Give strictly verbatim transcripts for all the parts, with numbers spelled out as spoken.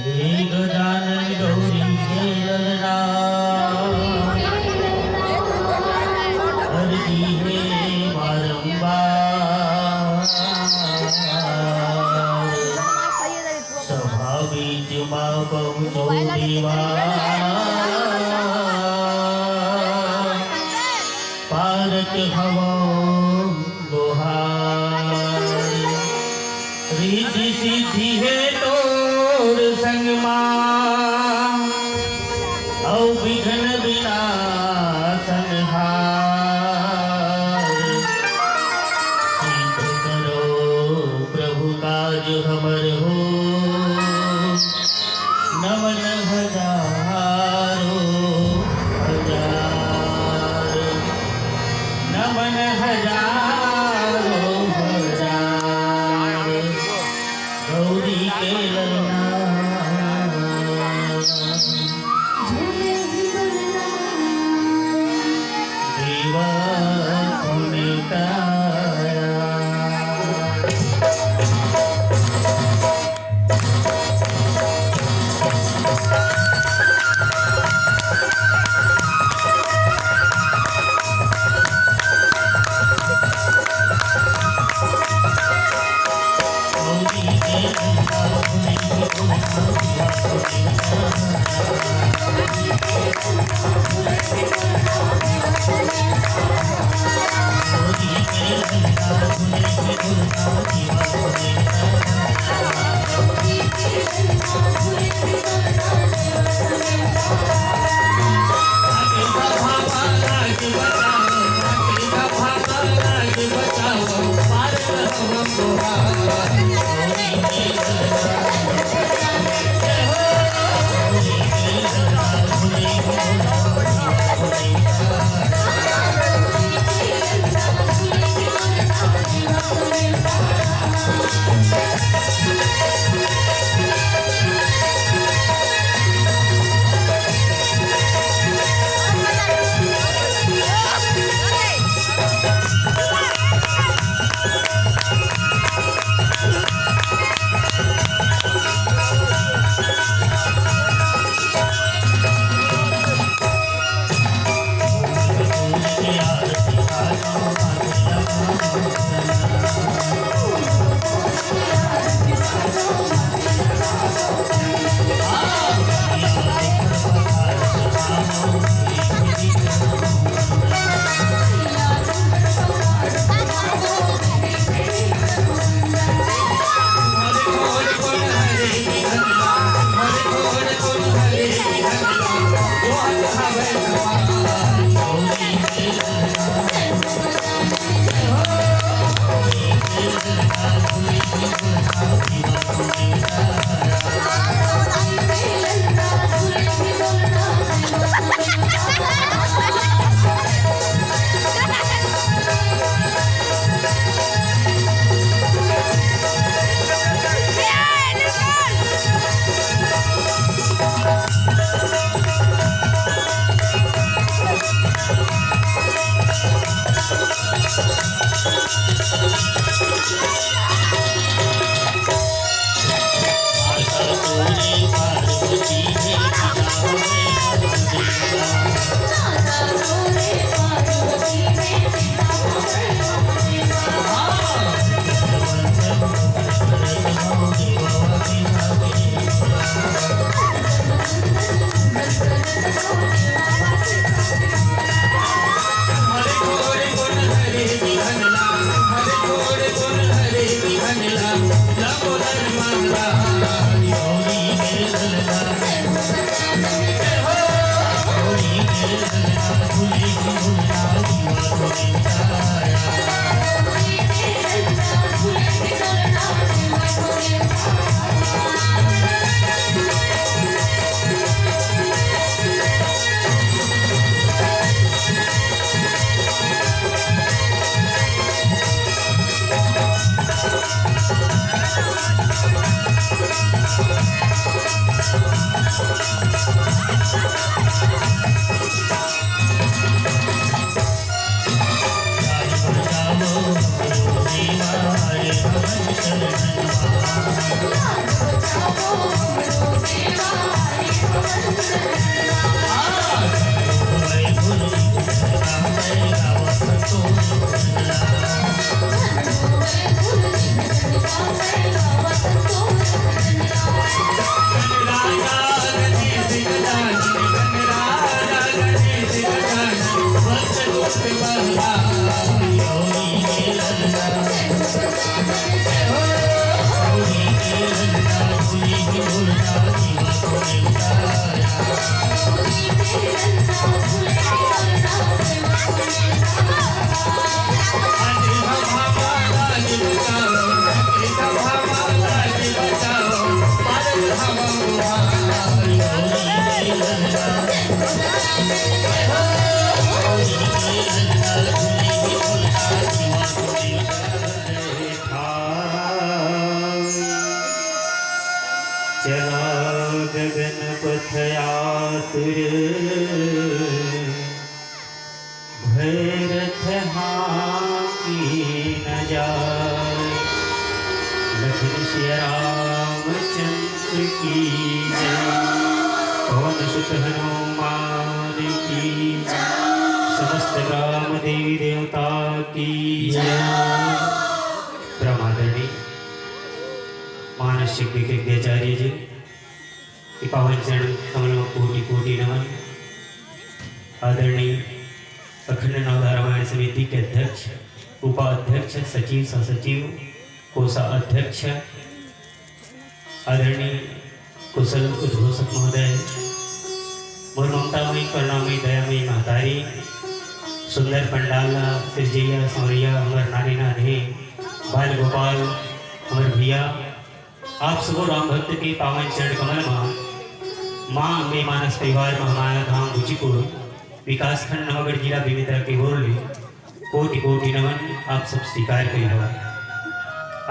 हे गजानन गौरी के ललना, अरजी हे बारंबार। सभा बीच मा पहुँचो देवा, पारत हवो दोहार। रिद्धि सिद्धि हे तोर संग मा, अउ विघ्न विनाशन हार। सिद्ध करो प्रभु काज हमर हो, नमन हजारों हजार, नमन हजारों हजार, गौरी के ललना। देवा पुनीताया। सिया रामचंद्र की जय, पवन सुत हनुमान की जय, समस्त ग्राम देवी देवता की जय। परम आदरणीय मानस यज्ञ के यज्ञाचार्य जी, ये पावन चरण कमल में कोटि कोटि नमन। आदरणीय अखंड नवधारा रामायण समिति के अध्यक्ष, उपाध्यक्ष, सचिव, सहसचिव, कोषाध्यक्ष, आदरणीय कुशल उद्घोषक महोदय, मोर ममतामयी, करुणामयी, दयामयी महतारी, सुंदर पंडाल ला सिरजइया, संवरइया, हमर नानी नान्हे, बाल गोपाल, हमर भैया, आप सबो राम भक्त के पावन चरण कमल मा माँ अम्बे मानस परिवार महामाया धाम बुचीपुर, विकासखंड नवागढ़, जिला बेमेतरा के ओर ले कोटि कोटि नमन आप सब स्वीकार करिहव।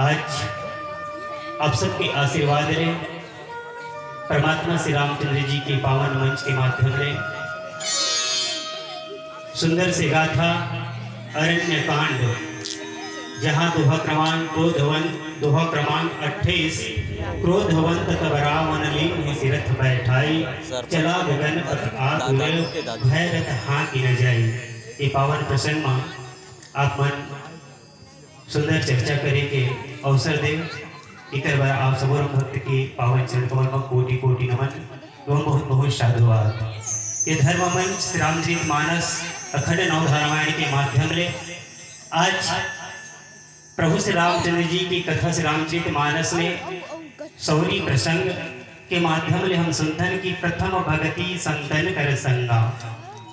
आज आप सबके आशीर्वाद ले परमात्मा श्री रामचंद्र जी के पावन मंच के माध्यम ले सुंदर से गाथा अरण्य कांड, जहाँ दोहा क्रमांक क्रोधवंत, दोहा क्रमांक अट्ठाईस, क्रोधवंत तब रावण लीन्ह सिरथ बैठाई, चला गगन पथ आतुर, भय रथ हाँकि न जाई। ये पावन प्रसंग में आप मन सुंदर चर्चा करे के अवसर दे। एकर बर आप सबो राम भक्त के पावन चरण कमल म कोटि कोटि नमन एवं बहुत बहुत साधुवाद। ये धर्म मंच श्री रामचरित मानस अखंड नवधारा रामायण के माध्यम ले आज प्रभु श्री रामचंद्र जी की कथा श्री रामचरित मानस में सौरी प्रसंग के माध्यम ले हम सुनथन कि प्रथम भगति संतन कर संगा,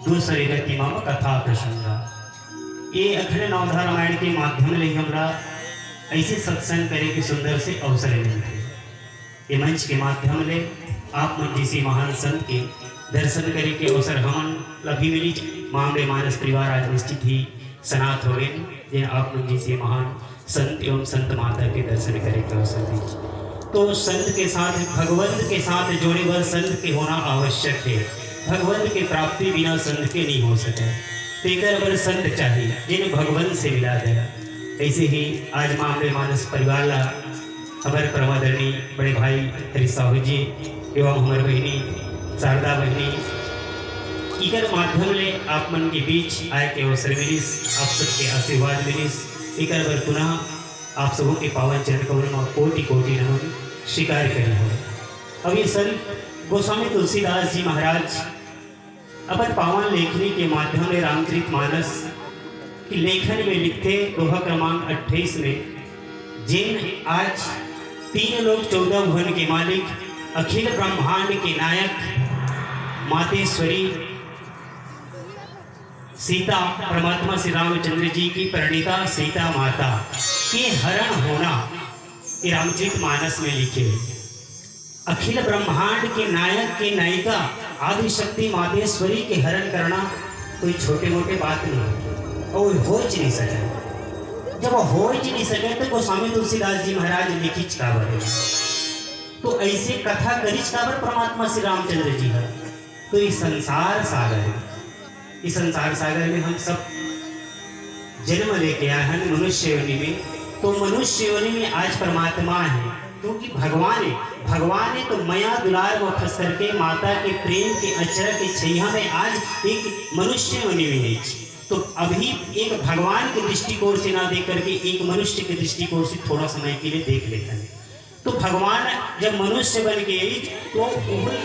दूसरी गति मम कथा प्रसंगा। ये अखंड नवधा रामायण के माध्यम ले हमरा ऐसे सत्संग करे के सुंदर से अवसर मिलथे। ये मंच के माध्यम ले आप मन जैसे महान संत के दर्शन करे के अवसर हमन ला भी मिली। मामले मानस परिवार आज निश्चित ही सनात हो गए, जिन आप मन जैसे महान संत एवं संत माता के दर्शन करे के अवसर दी। तो संत के साथ, भगवंत के साथ जोड़े बर संत के होना आवश्यक है। भगवंत के प्राप्ति बिना संत के नहीं हो सके। तेकर बर संत चाहिए, जिन भगवंत से मिला दे। ऐसे ही आज माँ अम्बे मानस परिवार ला हमर परम आदरणीय बड़े भाई हरीश साहू जी एवं हमर बहिनी शारदा बहिनी, इकर माध्यम ले आप मन के बीच आए के अवसर मिलिस, आप सबके आशीर्वाद मिलिस। इकर बर पुनः आप सबों के पावन चरण कमल म कोटि कोटि नमन स्वीकार करे हवं। अब ये संत गोस्वामी तुलसीदास जी महाराज अपन पावन लेखनी के माध्यम ले रामचरित मानस के लेखन में लिखथे, दोहा क्रमांक अट्ठाईस में, जिन आज तीन लोक चौदह भुवन के मालिक, अखिल ब्रह्मांड के नायक, मातेश्वरी सीता, परमात्मा श्री रामचंद्र जी की प्रणीता सीता माता के हरण होना ये रामचरित मानस में लिखे। अखिल ब्रह्मांड के नायक के नायिका आदिशक्ति मातेश्वरी के हरण करना कोई छोटे मोटे बात नहीं है, और होच नहीं सके। जब होच नहीं सके तो गोस्वामी तुलसीदास जी महाराज लिखिच काबर है? तो ऐसे कथा करिच काबर परमात्मा श्री रामचंद्र जी है? तो ये संसार सागर है। इस संसार सागर में हम सब जन्म लेके आए हैं मनुष्य योनि में। तो मनुष्य योनि में आज परमात्मा है, क्योंकि भगवान है। भगवान है तो मया दुलार में फंस करके, माता के प्रेम के अचरा के छैया में आज एक मनुष्य योनि में है। तो अभी एक भगवान के दृष्टिकोण से ना देख करके एक मनुष्य के दृष्टिकोण से थोड़ा समय के लिए देख लेता है। तो भगवान जब मनुष्य बन के आई, तो उहु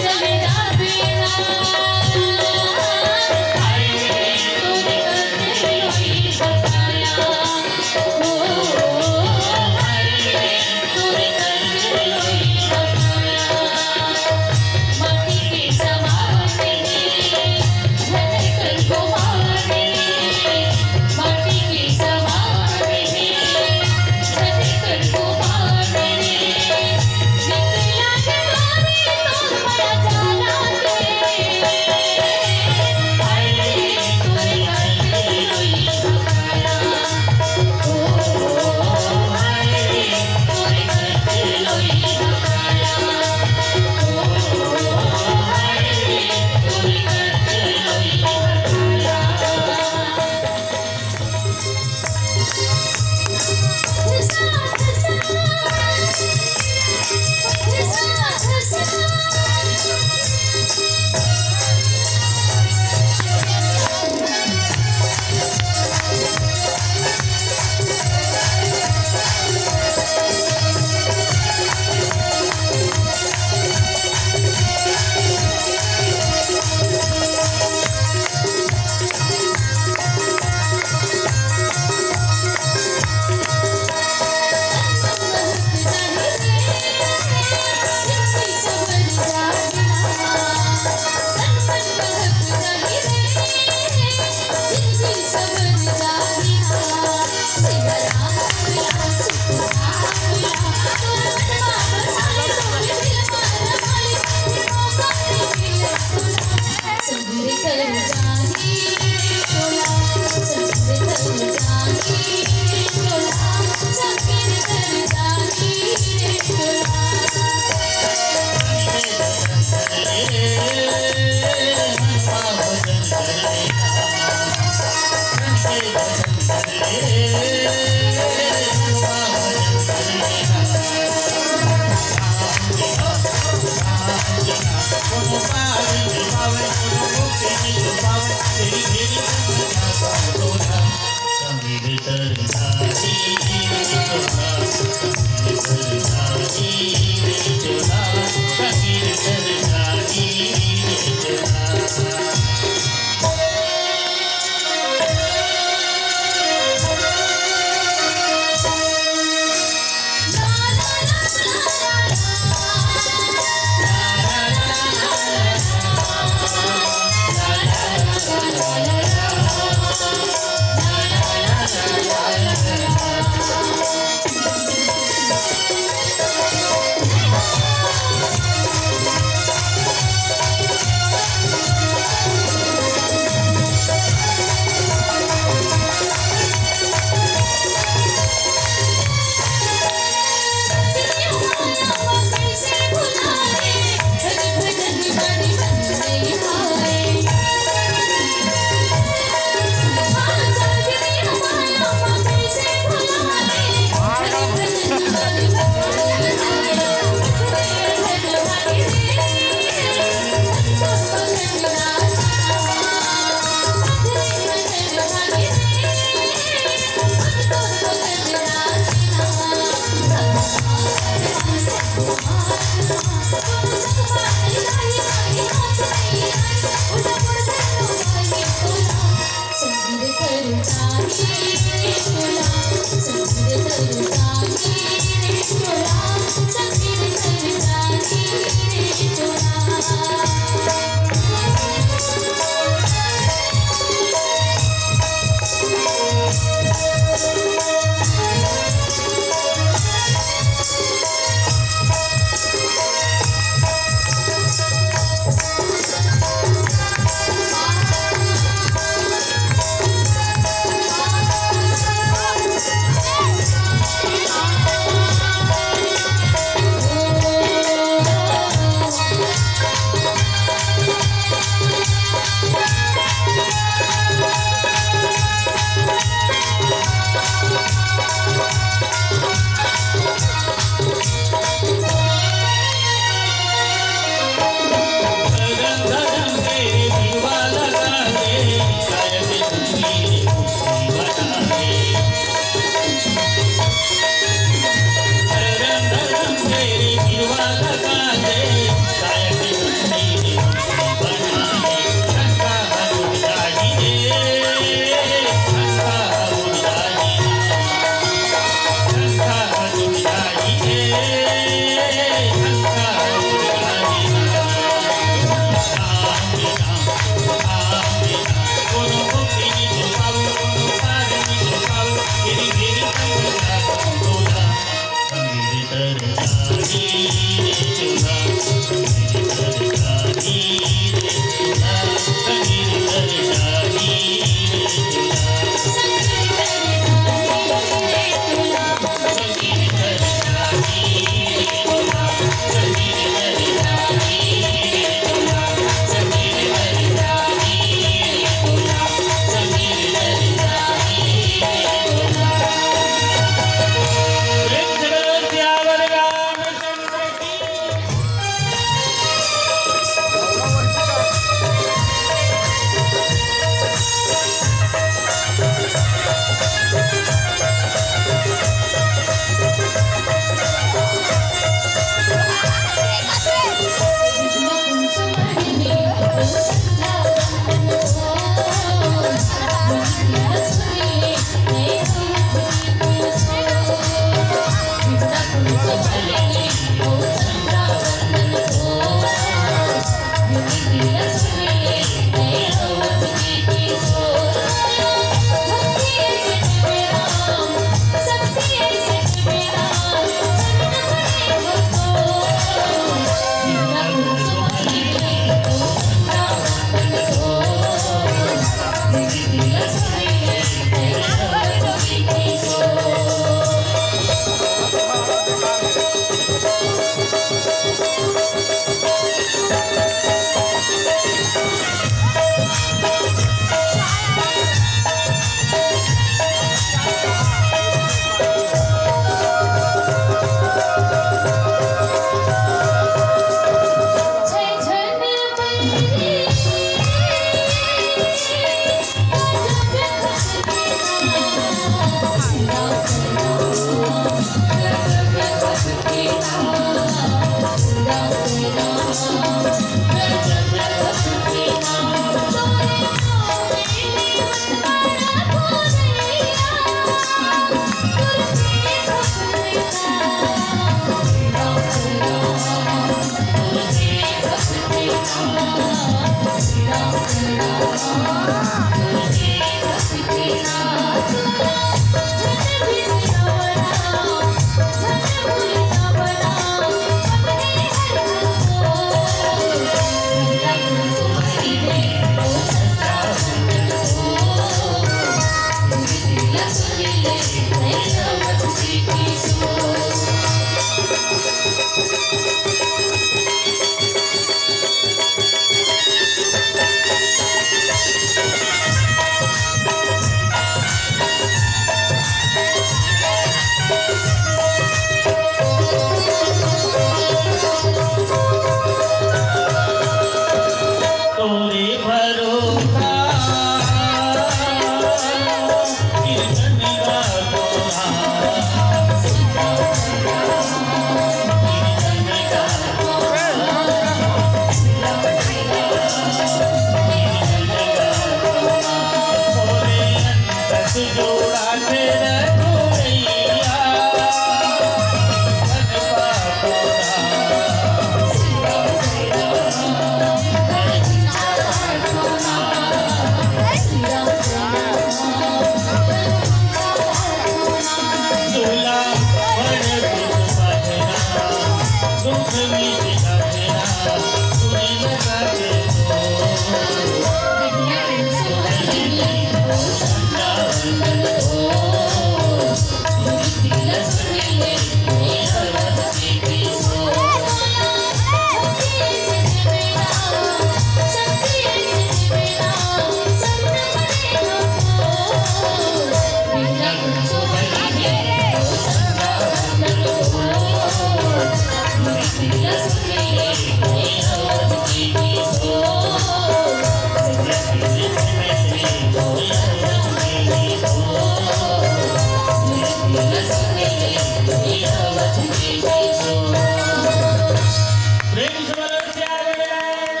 प्रेम से बोलो, सियावर राय।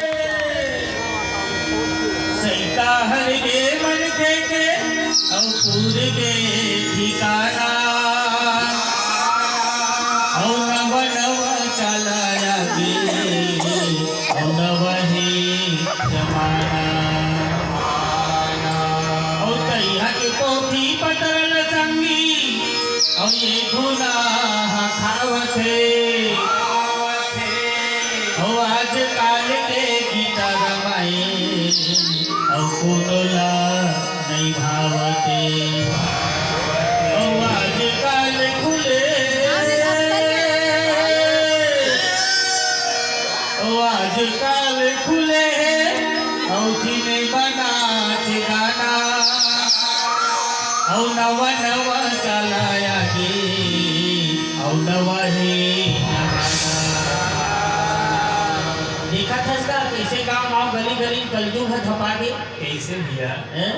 सैता हर के मन के के, अउ पूर के ठिकाना। अउ नवा नवा चला आगे, अउ नवा ही जमाना। अउ तैहा के पोथी पतरल संगी, अउ ये गुनाह खावत हे। अउ आजकाल के गीता रमाई, अउ कोनो ला नइ भावते। अउ आजकाल खुले, अउ आजकाल खुले हे, अउ सिनेमा नाच गाना, अउ नवा नवा चला आगे, अउ नवा हे जमाना। देखत हस का, कइसे गाँव गाँव गली गली कलजुग ह धपा गे। कइसे भैया? हैं?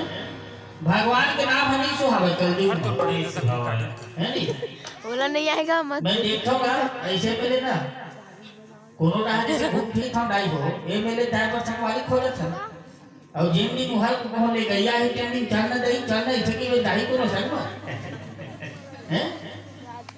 भगवान के नाम ह नइ सुहावय कलजुग म। नइ सुहावय। है नी? ओला नइ आएगा मत। मैं देखथव का, अइसे मेले ना, कोनो डहर जइसे घूम फिरत हन दाई हो, ए मेले जाए बर संगवारी खोजत हन। अउ जेन दिन उहर कहूँ ले गइया हे, तेन दिन चल न दई, चल न, अइसे कहिबे दाई कोनो संग म। हैं?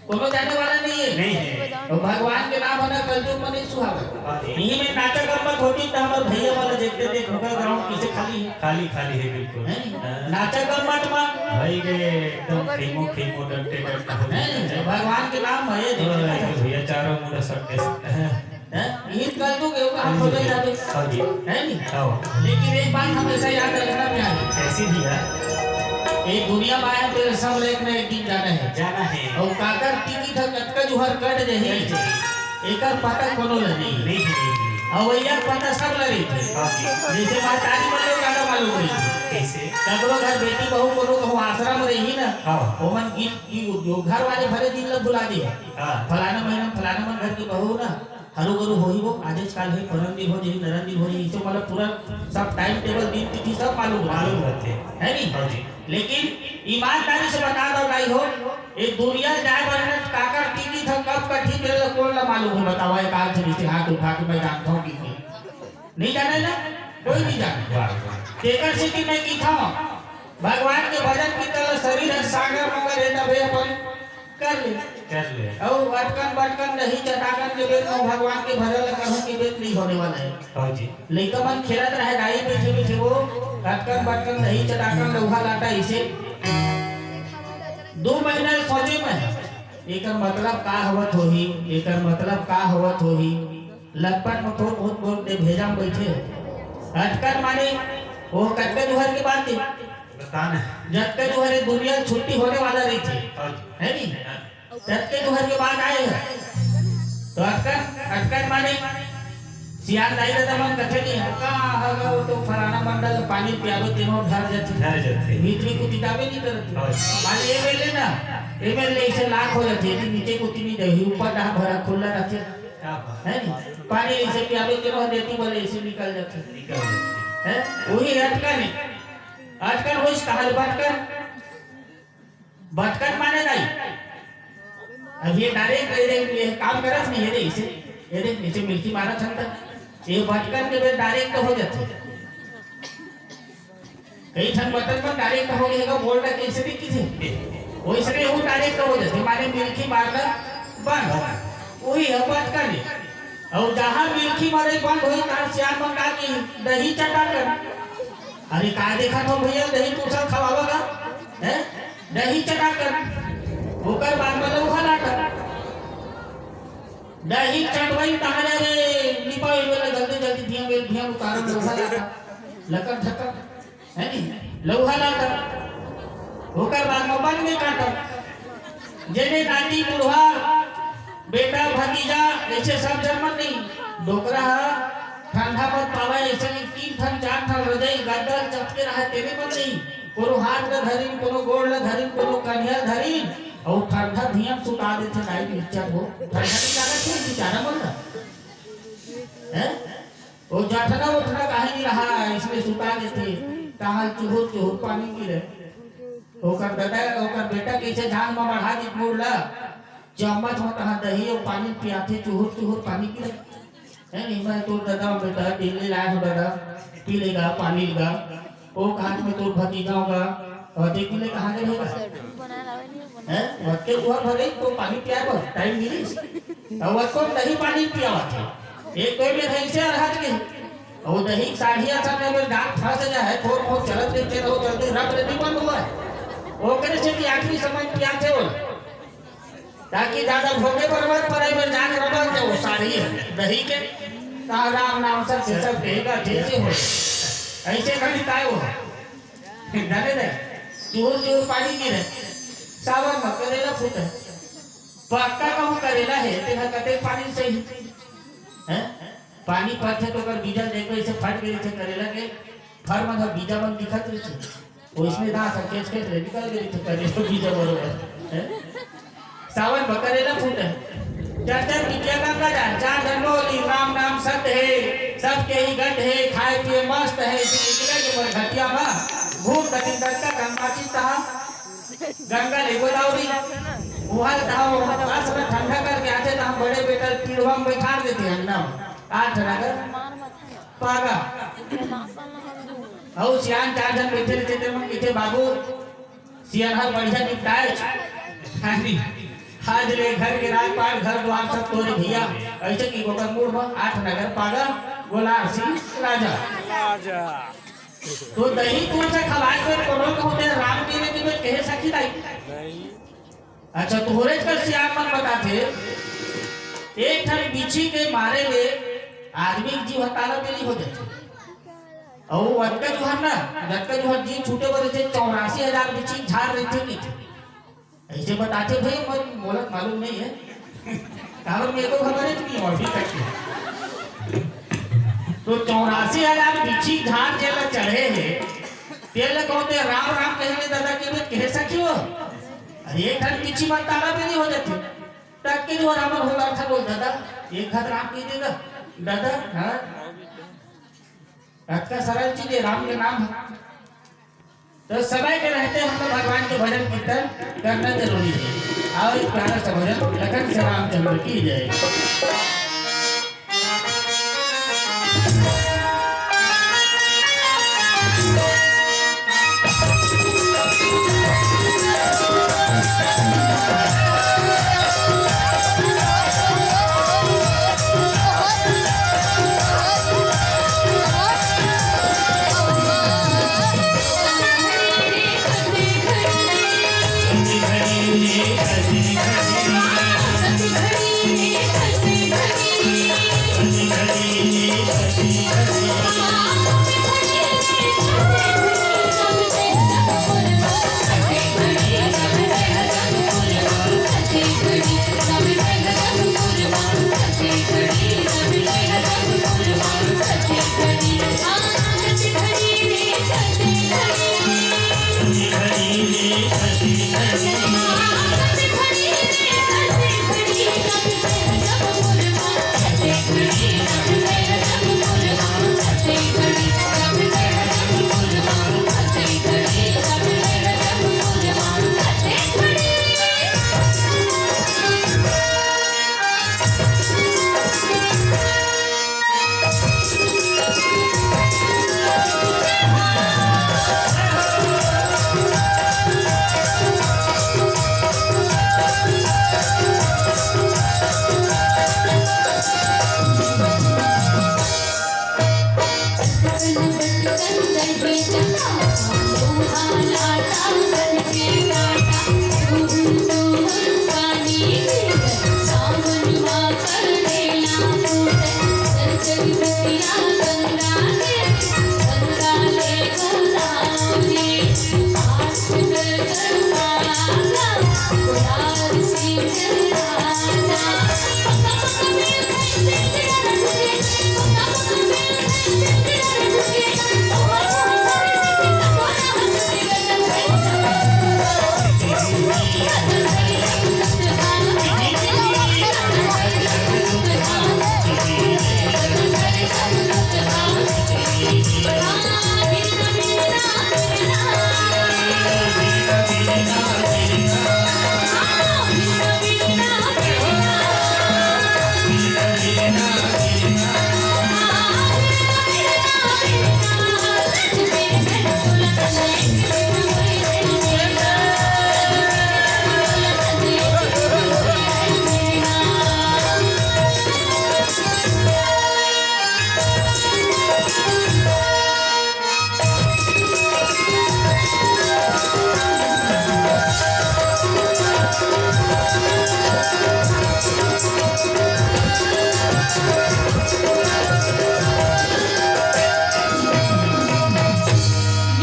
कोनो जाने वाला नइ हे। नइ हे। अउ भगवान के नाम ह ना कलजुग म नइ सुहावय। हाँ जी। इही में नाचा गम्मत होतिस त हमर भैया मन ला देखते देख ओकर ground कइसे खाली हे। खाली, खाली हे बिल्कुल। है नी? हाँ। नाचा गम्मत म। भई गे एकदम खीमो, खीमो, डंटे, डंटा हो हैं? गया। भगवान के नाम ह ये तो देखा था। भैया चारों मुड़ा सट्टे, सट्टे। हैं? हैं? इही कलजुग हे, ओकर हाथ हो गए जाते। हाँ जी। है नी? हाँ। लेकिन एक बात हमेशा याद रखना प्यारे। कैसी भैया? ये दुनिया म आए तेरे सब ल एक न एक दिन जाना हे। जाना हे। अउ काकर टिकट ह कतका जुहर कट जाही, कट जाही। एकर पता कोनो ल नइ हे। नइ हे, नइ हे। अवइया के पता सब ल रहिथे। हाँ जी। जइसे महतारी मन ल जादा मालूम रहिथे। कइसे? ककरो घर बेटी बहू कोनो कहूँ आसरा म रही ना, हाँ। ओमन गीत, गीत, जो घर वाले भले दिन ल भुला दिया। हाँ। फलाना महीना म फलाना मन घर के बहू ना, हरू गरू होही वो, आजेच काल हे, परन दिन हो जही, नरन दिन हो जही, इसे मतलब पूरा सब time table, दिन तिथि सब मालूम रहिथे। मालूम रहिथे। है नी? हाँ जी। लेकिन ईमानदारी से बता दव दाई हो, ये दुनिया जाए बर हे ना, काकर टिकट ह कब कटही, तेला कोन ला मालूम हे? बतावा, एक आध झन इसे हाथ उठा के मैं जानथव कि नहीं? नइ जानय ना, कोई नइ जानय। वाह, वाह। तेकर सेती मैं कहिथव, भगवान के भजन कीर्तन ल शरीर ह सागर मगर हे, तभे अपन कर ले। कर ले। अउ अटकन बटकन दही चटाकन के बेर म भगवान के भजन ल करहूं के बेर नइ होने वाला हे। हाँ जी। लइका मन खेलत रहे दाई, बइठे बइठे वो अटकन बटकन दही चटाकन लउहा लाटा अइसे। दू महीना सोचे मैं, एकर मतलब का होवत होही, एकर मतलब का होवत होही। लटपट म थोर बहुत बोल के भेजा म बइठे। अटकन माने वो कतका जुहर के बात हे। पता नहीं। जतका जुहर ये दुनिया ल छुट्टी होने वाला रहिथे। हाँ जी। है नी? हाँ। ततके तुहर के बात आए हे। तो अटकन, अटकन माने सियान दाई ददा मन कथे नहीं हे, का हगा वो तो फलाना मंडल पानी पियाबे तेनो ढर जाथे। ढर जाथे। भीतरी कुती जाबे नहीं करत। हाँ। माने ये मेले ना, ये मेले इसे लाख हो जाथे, यदि नीचे कुती नहीं जाही, ऊपर डहा भरा खुला रहथे। क्या बात। है नहीं? पानी इसे पियाबे तेनो देती बोले इसे निकल जाथे। निकल जाथे। है? वही अटकन हे। अटकन होइस कहल बटकन। बटकन माने दाई। अब ये direct, ये देख, ये काम करत नहीं, ये देख इसे, ये देख, नीचे मिर्ची मारत हन त, ये बटकन के बेर direct हो जाथे। कई ठन बटन मन direct हो गए, बोल रहा कैसे भी किसे, वैसे नहीं, वो direct हो जाथे, माने मिर्ची मारना बंद, वही है बटकन। अउ जहाँ मिर्ची मरई बंद होई, तहाँ सियान मन का की दही चटाकन। अरे का देखत हो भैया, दही तुरसन खवावा का? हैं? दही चटाकन। ओकर बाद में लउहा लाटन। दही चटवई तहां ले रे, निपाई वाला जल्दी जल्दी धिया बेल धिया उतारन लोहा लाता, लकर धकर, है नी? लोहा लाता। ओकर बाद में बन में काटा। जेने नाती बुढ़वा, बेटा भतीजा, ऐसे सब जन्मन नहीं। डोकरा ह ठंडा मत पावे, ऐसे नहीं तीन ठन, चार ठन रजई, गद्दा चपके रहे, तेने मन नहीं। कोनो हाथ ल धरिन, कोनो गोड़ ल धरिन, कोनो कनिहा धरिन, अउ ठंडा धियम सुता देथे, नाई मिर्चा हो। ठंडा नहीं लागत हे, बेचारा मन ल। हैं? वो जठना उठना काहे नहीं रहा, इसमें सुता देथे। कहाँ चुहुर चुहुर पानी गिरे। ओकर ददा, ओकर बेटा कैसे झांग में बढ़ा दी मुड़ ला। चम्मच में कहाँ दही और पानी पियाथे, चुहुर चुहुर पानी गिरे। है नहीं, मैं तो ददा बेटा, दिल्ली लाया हूँ ददा, पी लेगा, पानी लेगा। ओ कांच में तोर भतीजा होगा, और देख ले कहाँ गए होगा। हैं? वक्के उहर भरे तो पानी पिया को टाइम मिलिस। और वक्को दही पानी पियावत हे। एक कोई में दही से अरहत के। और दही साढ़िया सब में अगर दांत फंस जाए, थोर बहुत चलत रहते रहो, जल्दी रब रे नहीं बंद हुआ है। ओकरे से कि आखिरी समय पियाथे हो। ताकि ज्यादा भोगे पर मत पड़े, में जाके रबड़ दे वो साड़ी है, दही के। कहा राम नाम सत्य सब कहेगा, ठीक से हो। ऐसे खड़ी काय हो। जाने दे, चूर चूर पानी गिरे। सावन में करेला फूटे। पक्का कहूँ करेला है, तेरा कते पानी से ही। हैं? पानी पड़थे तो ओकर बीजा देखो, ऐसे फट गए थे करेला के, फर मन ह बीजा मन दिखत रहिथे। ओइसने दांत ह केच केच ले निकल गए थे करेला बीजा बरोबर। हैं? सावन में करेला फूटे। चार चार बिटिया गंगा जाए, चार धन बोली, राम नाम सत्य है, सबके ही गंध है, खाए पिए मस्त है, इसे निकले के मोर घटिया बा, भूत कठिन दंता गंगा चिता, गंगा ले गोदावरी, उहल धाव, बस में ठंडा करके आते तो हम बड़े बेटा पीढ़वा में बैठा देते हैं ना, आठ नगर पागा। अउ सियान चार झन बैठे रहिथे, तेमन कहिथे, "बाबू, सियान हर बढ़िया निपटाए छ।" हानि, आज ले घर के राजपाट, घर द्वार सब तोरे भैया। ऐसे कि ओकर मूड़ म आठ नगर पागा, गोलार सिंह राजा। राजा। तो दही तू से खवाए के कोनो के होते राम के लिए कि मैं कहे सखी दाई। नहीं। अच्छा, तोहरे कर सियान मन बताथे, एक ठन बिच्छी के मारे ले आदमी के जीव ह ताला तेली हो जाथे। अउ अतका जुहर ना, जतका जुहर जीव छूटे बर रहिथे, चौरासी हजार बिच्छी के झार रहिथे कहिथे। ऐसे बताथे भाई, मन मोला मालूम नहीं है। काबर मेरे को खबर ही नहीं हो अभी तक के। तो चौरासी हजार बिच्छी के झार जेला चढ़े हे, तेला कहते राम राम कहे ले दादा के बेट कहे सखी हो। अरे एक ठन बिच्छी मन ताला तेली हो जाथे। तक के जो रावण होला था बोल दादा, एक हाथ राम की देगा दादा। हाँ, अतका सरल चीज है राम के नाम है। तो समय के रहते हम लोग भगवान के भजन कीर्तन करना जरूरी है। और एक प्यारा सा भजन लखन से रामचंद्र की जय।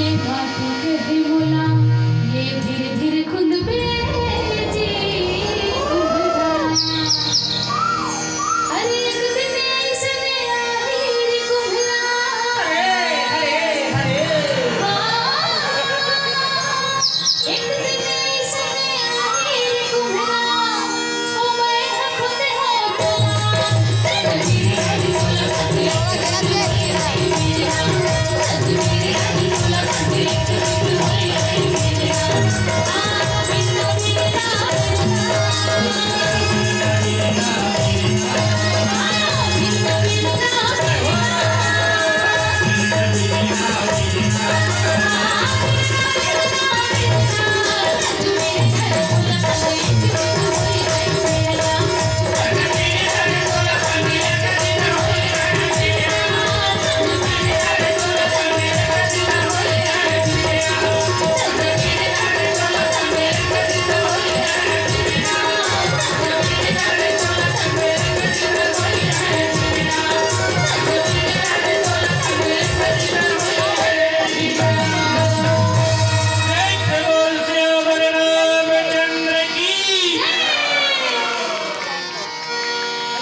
ये बात कहे मोला, ये धीरे धीरे खुंद पे जी कुम्हरा। अरे एक दिन ऐसने आही रे कुम्हरा। अरे, अरे, अरे। हाँ। एक दिन ऐसने आही रे कुम्हरा। ओ मैं खुद हो अभी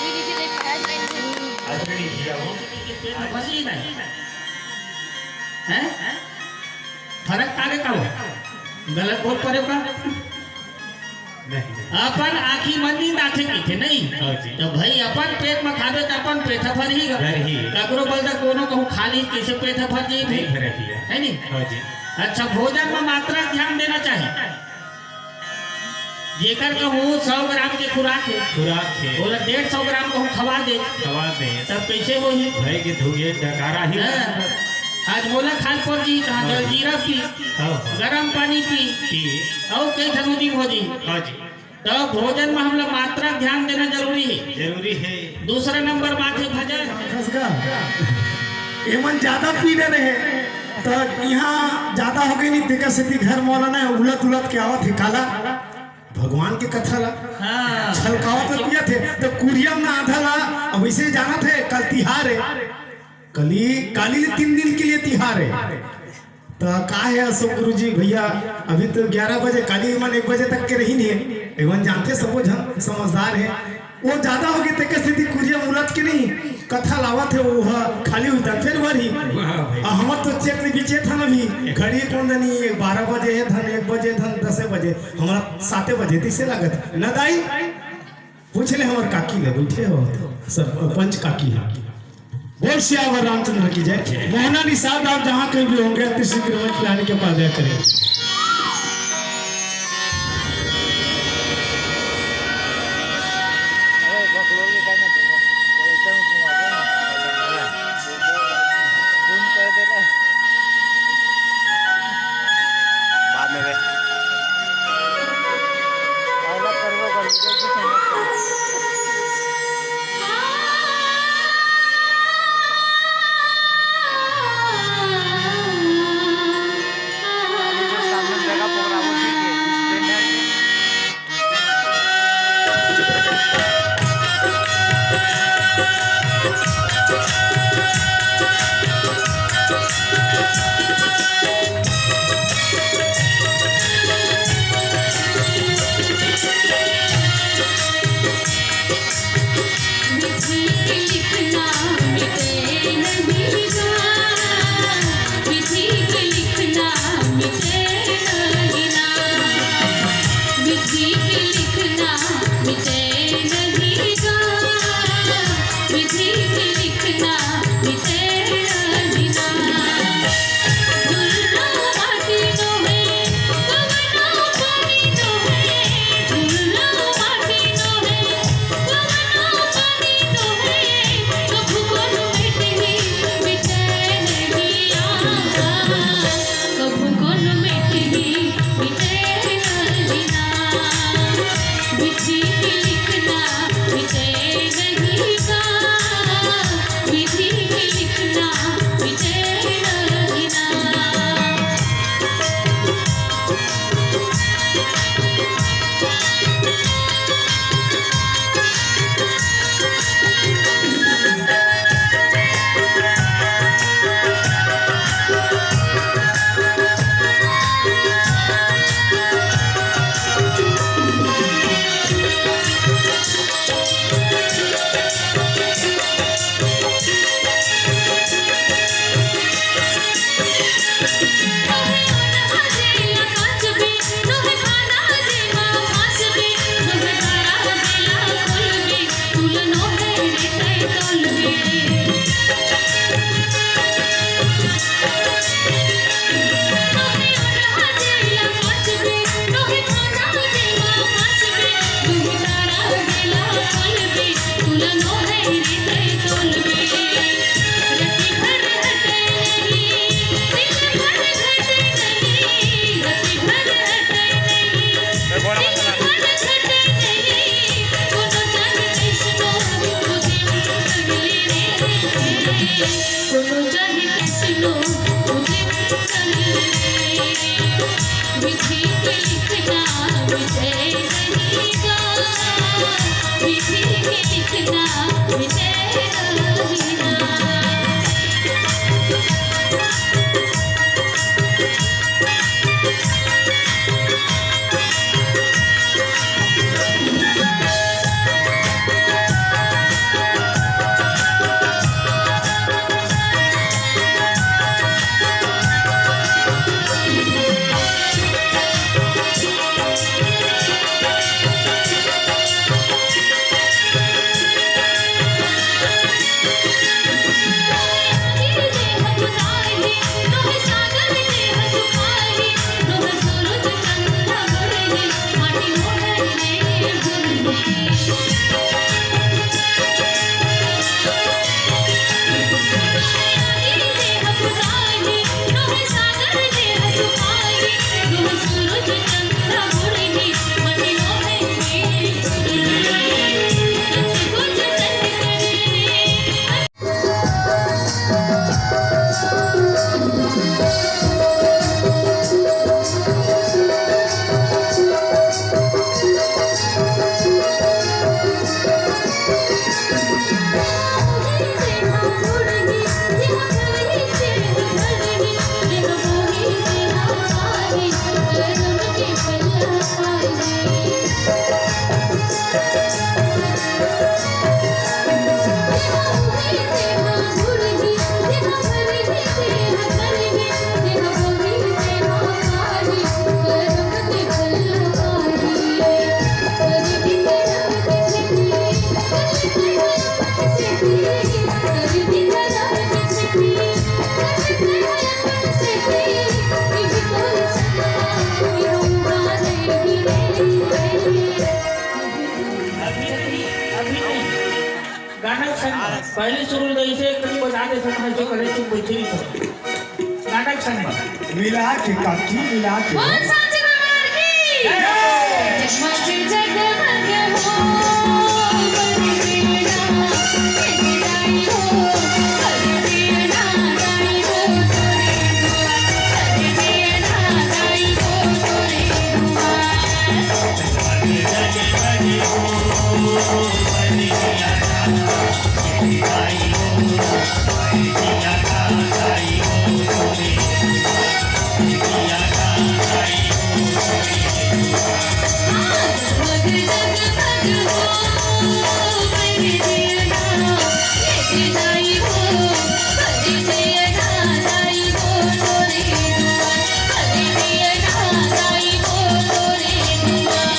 देखिए, देख, फैन लाइन में। अरे नहीं भैया, वो तो तुझे पेट में फंसी नहीं। हैं? फरक का रे का हो? गलत बोल परे का? नहीं। अपन आँखी मन नींद आथे कहिथे, नहीं? हाँ जी। तो भाई, अपन पेट में खाबे, तो अपन पेट भरही गा। भरही। ककरो बल तक कोनो कहूँ खा ली, कैसे पेट भर जाई? नहीं भरे भैया। है नहीं? हाँ जी। अच्छा, भोजन में मात्रा ध्यान देना चाहिए। जेकर कहूँ सौ ग्राम के खुराक हे, खुराक हे। ओला डेढ़ सौ ग्राम कहूँ खवा दे, खवा दे। तब कैसे होही? भाई के धुए डकारा ही हाँ। आज मोला खान पर जी, कहाँ हाँ। जलजीरा पी, हाँ, हाँ। गरम पानी पी, पी। अउ कई ठन उदिम हो जी। हाँ जी। तो भोजन में हमला मात्रा ध्यान देना जरूरी हे। जरूरी हे। दूसरा नंबर बात हे भजन। खसगा, एमन ज्यादा पी डरे हे, तो यहाँ ज्यादा हो गई नहीं, तेकर सेती घर मोला ना उलत उलत के आवत हे। काला भगवान के कथा ला हाँ। छलकावत पियत हे, तो कुरिया में आधा ला। अब वैसे जानत हे, कल तिहार हे, कली, काली ले तीन दिन के लिए तिहार हे। तो का हे अशोक गुरु जी, भैया, अभी तो ग्यारह बजे, काली मन एक बजे तक के रही नहीं हे। एमन जानते, सबो झन समझदार हे। वो ज्यादा हो गए, तेकर सेती कुरिया मुलत के नहीं, कथा लावत हे, वो ह खाली हुई था, फिर वही। वाह भाई। आ, हमर तो चेत नहीं बिचेत हन अभी, घड़ी कोन दनी, बारह बजे हे धन, एक बजे धन, दसे बजे, हमरा साते बजे, तैसे लागत न दाई? पूछ ले हमर काकी ले, बैठे हो सब पंच काकी हे। बोल सियावर रामचंद्र की जय। मोहना निषाद आप जहाँ कहीं भी होंगे, अति शीघ्र मंच पे आने के पादया करें। बाद में रे। अलग करबो कर दे, कुछ नहीं। अभी नहीं, अभी नहीं। गाना के संग में। पहले शुरू में जैसे एक कड़ी बजा दे सकता है, जो करे चुप बैठे ही तो। गाना के संग में। मिला के काकी, मिला के। बोल साचे दरबार की। जय। जगमग जगमग हो, बरसेना, बिजलाई हो, बरसेना, बिजलाई हो, तोरे दुआर, बरसेना, बिजलाई हो, तोरे दुआर।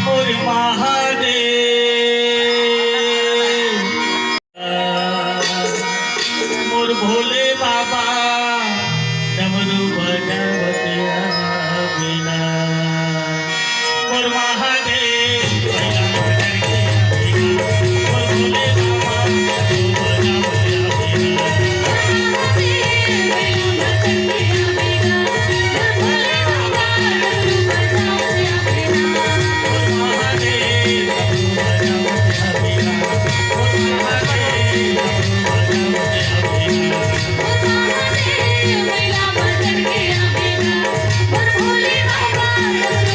मोर महादेव, मोर भोले बाबा, डमरू बजावत आवे ना। मोर महादेव, मोर भोले बाबा, डमरू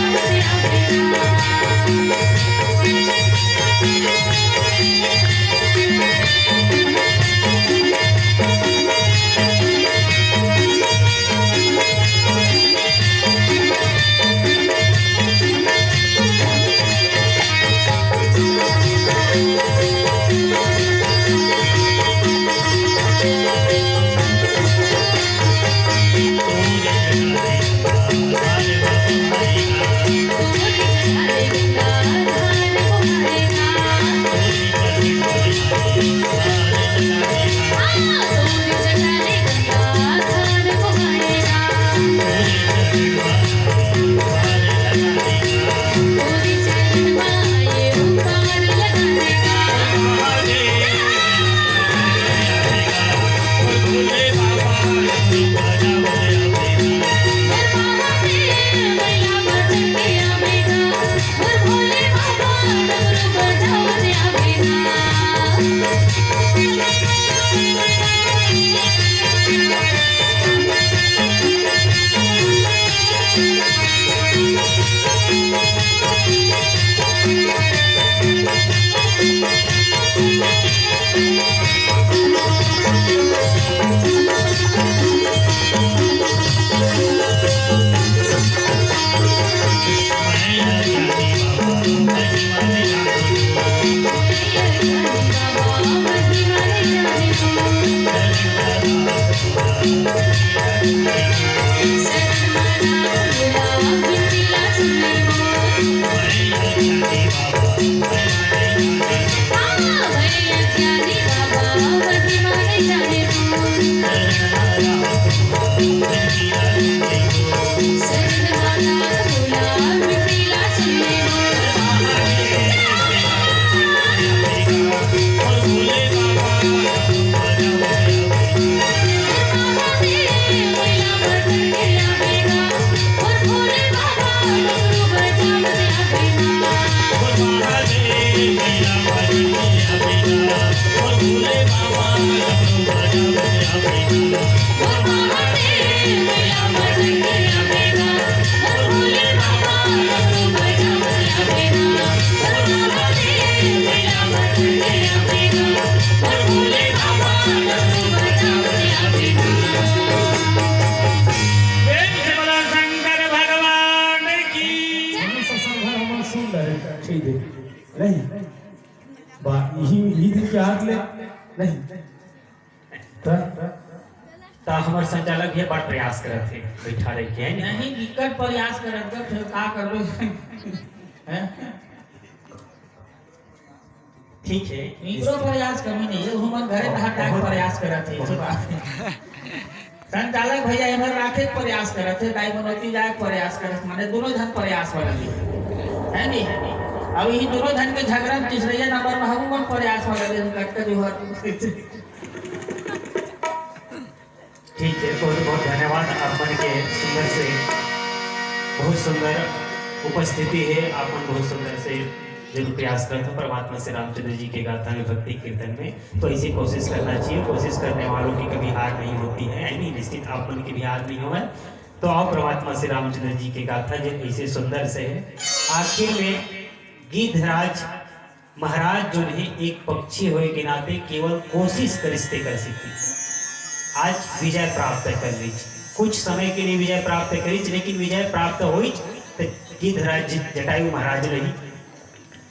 बजावत आवे ना। प्रेम से बोलो शंकर भगवान की। सुंदर है, ठीक है। नहीं। बा, यही, यही दिन के हाथ ले। नहीं। त, त हमर संचालक ये बड़ प्रयास करत हे, बैठा रह के, है नहीं? नहीं, दिक्कत प्रयास करत हे, फिर का कर लो? हैं? ठीक है। इकरो प्रयास कमी नहीं है, हमर घरे बहुत, तहार तक बहुत, प्रयास करत हे, बहुत। संचालक भैया एमन राखे के प्रयास करत हे, दाई मनोती जाए के प्रयास करत, माने दोनों झन प्रयास वाला भी है नी। अब यही दोनों झन के झगड़ा में तीसरे नंबर में हम मन प्रयास वाला भी हम कटकर जो है। ठीक है, बहुत बहुत धन्यवाद आप मन के सुंदर से, बहुत सुंदर। उपस्थिति हे, आप मन बहुत सुंदर से जरूर प्रयास करत हो परमात्मा श्री रामचंद्र जी के गाथा में, भक्ति कीर्तन में। तो ऐसी कोशिश करना चाहिए, कोशिश करने वालों की कभी हार नहीं होती है, है नहीं? निश्चित आप मन की भी हार नहीं होवय। तो आओ, परमात्मा श्री रामचंद्र जी के गाथा जे ऐसे सुंदर से है, आखिर में गिद्धराज महाराज जो है एक पक्षी होए के नाते केवल कोशिश करिस ते कर सकती। आज विजय प्राप्त कर लीच, कुछ समय के लिए विजय प्राप्त करिच, लेकिन विजय प्राप्त होइच तो गिद्धराज जटायु महाराज ले ही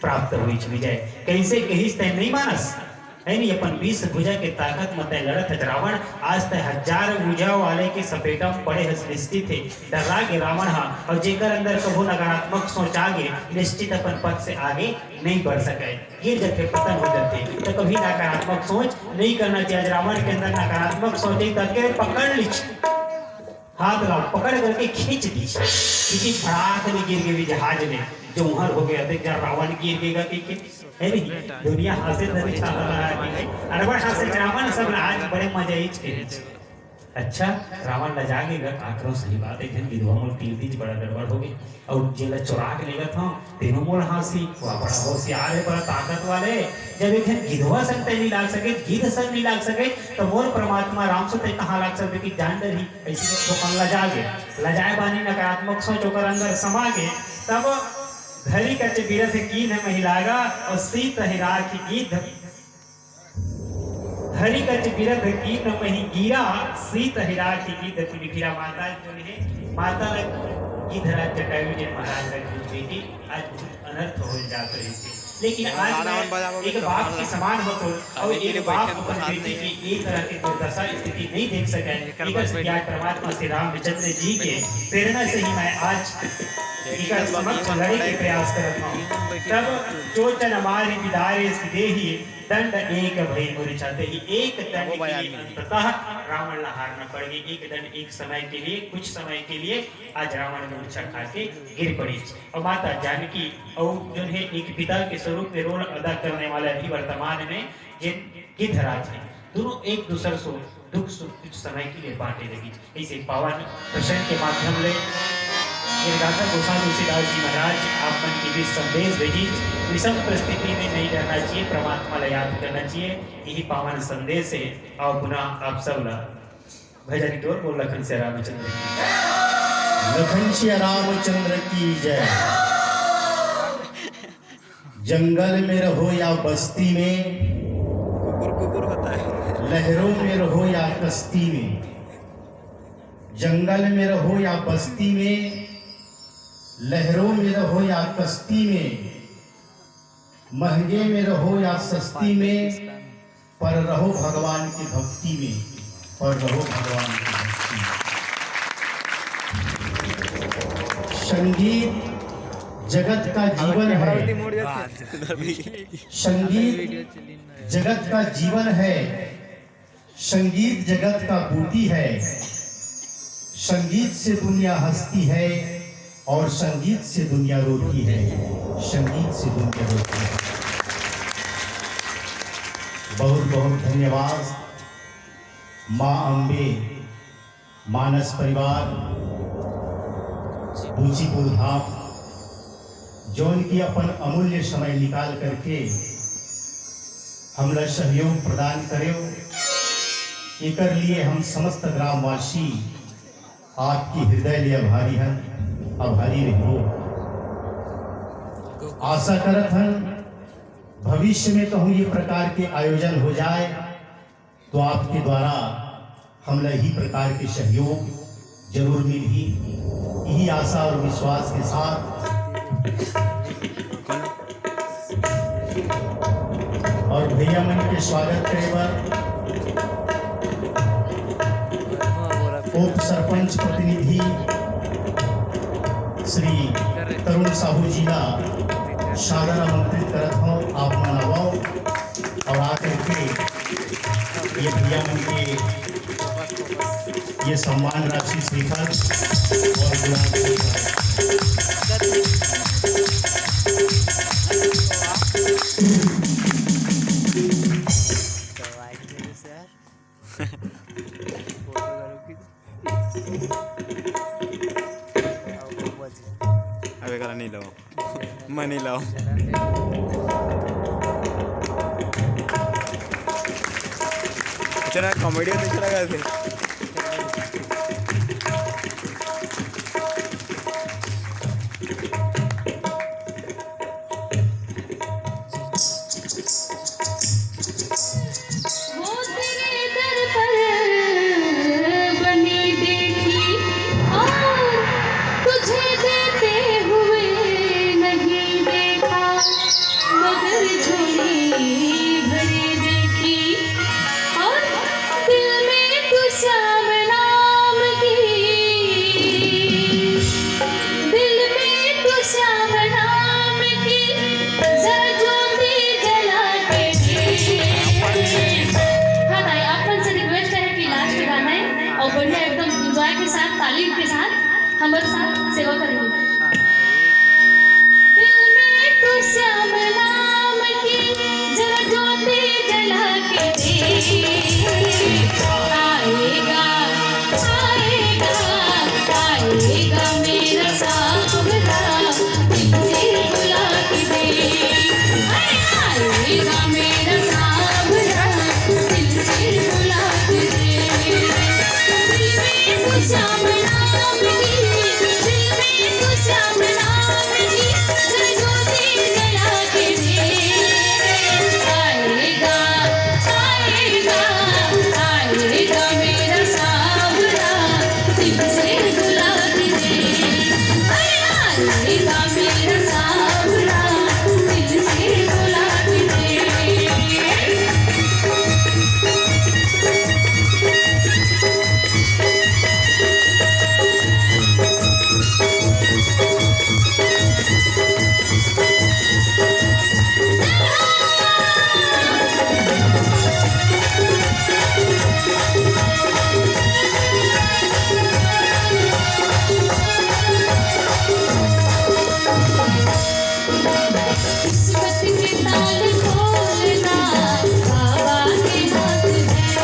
प्राप्त होइच विजय। कैसे कहिस तै नहीं मानस, है नहीं? अपन बीस भुजा के ताकत म तै लड़त हच रावण, आज तै हजार भुजा वाले के सपेटा में पड़े हस, निश्चित है डर्रा गे रावण हा, और जेकर अंदर कभू नकारात्मक सोच आ गे, निश्चित अपन पथ से आगे नहीं बढ़ सके, गिर जाथे, पतन हो जाथे। तो कभी नकारात्मक सोच नहीं करना चाहिए। आज रावण के अंदर नकारात्मक सोच है, तब के पकड़ लीच, हाथ ला पकड़ करके खींच दी, क्योंकि फड़ाक ले गिर गे जहाज में, जौहर हो गया। देख जा, रावण गिर गेगा कि, कि, है नहीं? दुनिया हंसे तभी छाता लगा दी है। अरे बस हंसे रावण सब आज बड़े मजा ही के। अच्छा, रावण ला जागेगा, काकरो सही बात है, एक झन गिद्धवा मोल तीर दीच, बड़ा गड़बड़ हो गई। और जेला चुरा के लेगत हव, तेनो मोल हांसी, वह बड़ा होशियार है, बड़ा ताकत वाले। जब एक झन गिद्धवा संग तै नहीं लाग सके, गिद्ध संग नहीं लाग सके, तो मोर परमात्मा राम से तै कहाँ लाग सकते कि जान डरही। ऐसे तो अपन लजा गे, लजाए बानी नकारात्मक सोच ओकर अंदर समा गे, तब धरी कच बिरथ कीन्ह महि लागा और सीत ही राखि गिद्ध। धरी कच बिरथ कीन्ह महि गिरा, सीत ही राखि गिद्ध। फिर फिरा माता जो है, माता लग गिद्धराज जटायु जी महाराज लग पूछ गई थी, आज बहुत अनर्थ हो जात रही थी। लेकिन आज मैं एक बाप के समान होतो और एक बाप अपन बेटी की ये तरह की दुर्दशा स्थिति नहीं देख सके। इधर से आज परमात्मा श्री रामचंद्र जी के प्रेरणा से ही मैं आज इधर समक्ष लड़े के प्रयास करत हूँ। तब चोचन मारि बिदारे सिदेहि दंड एक भई मूर्छा। ते ही एक दंड के लिए अंततः रावण ला हारना पड़ गई। एक दंड, एक समय के लिए, कुछ समय के लिए आज रावण मूर्छा खा के गिर पड़ी। और माता जानकी और जो है एक पिता के स्वरूप में रोल अदा करने वाले अभी वर्तमान में जिन गिद्धराज हैं, दोनों एक दूसरे से दुख सुख कुछ समय के लिए बांटे लगी। ऐसे पावन प्रसंग के माध्यम ले गिरगाथा गोसाई तुलसीदास जी महाराज आप मन के बीच संदेश भेजी, विषम परिस्थिति में नहीं रहना चाहिए, परमात्मा ला याद करना चाहिए, यही पावन संदेश है। और पुनः आप सब ला भजन टोल बोल लखन सिया रामचंद्र की। लखन सिया रामचंद्र की जय। जंगल में रहो या बस्ती में, कुकुर कुकुर होता है। लहरों में रहो या कश्ती में, जंगल में रहो या बस्ती में, लहरों में रहो या कश्ती में, महंगे में रहो या सस्ती में, पर रहो भगवान की भक्ति में, पर रहो भगवान की भक्ति में। संगीत जगत का जीवन है, संगीत जगत का जीवन है, संगीत जगत का बूटी है। संगीत से दुनिया हंसती है और संगीत से दुनिया रोती है, संगीत से दुनिया रोती है। बहुत बहुत धन्यवाद। माँ अम्बे, मानस परिवार, बूचीपुर धाम, जौन की अपन अमूल्य समय निकाल करके हमला सहयोग प्रदान करेव, एकर लिए हम समस्त ग्रामवासी आपकी हृदय ले आभारी हन, आभारी रहिबो। आशा करत हन भविष्य में कहूँ ये प्रकार के आयोजन हो जाए तो आपके द्वारा हमला यही प्रकार के सहयोग जरूर मिलही। यही आशा और विश्वास के साथ और भैया मन के स्वागत करे बर उप सरपंच प्रतिनिधि श्री तरुण साहू जी ला सादर आमंत्रित करत हूँ। आप मन आवव और आकर के ये भैया मन के ये सम्मान राशि श्रीफल और गुलाब फूल। अब एकरा नहीं। इतना कॉमेडी तो चला गया थे। वो तेरे दर पर बनी देखी और तुझे देते हुए नहीं देखा, मगर झोली भरी देखी और दिल में तू श्याम नाम की, दिल में तू श्याम नाम की जरा ज्योति जला के दे। हाँ ताई, आप मन से रिक्वेस्ट है कि लास्ट गाना है और बढ़िया एकदम एंजॉय के साथ, तालीम के साथ हमारे साथ सेवा करेंगे। दिल में तू श्याम नाम की जरा ज्योति जला के दे। आएगा, आएगा, आएगा मेरा सांवरा, दिल से बुला के दे। आएगा मेरा सांवरा, दिल से बुला के दे। दिल में तू श्याम नाम की, दिल में तू श्याम नाम की, जरा ज्योति जला के दे। आएगा, आएगा, आएगा मेरा सांवरा, दिल से बुला के दे। आएगा मेरा सांवरा, दिल से बुला के दे। किस्मत के ताले खोलना, बाबा के हाथ है।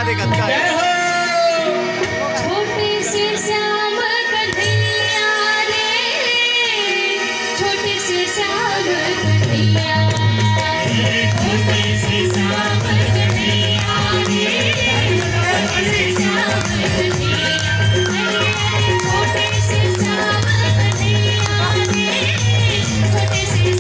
देखत का हे। छोटे से श्याम कन्हैया रे, छोटे से श्याम कन्हैया। छोटे से श्याम कन्हैया रे, छोटे से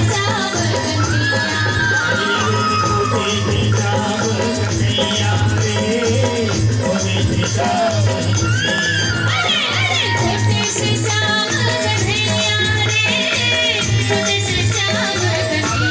श्याम कन्हैया। अरे, अरे, छोटे से श्याम कन्हैया रे, छोटे से श्याम कन्हैया।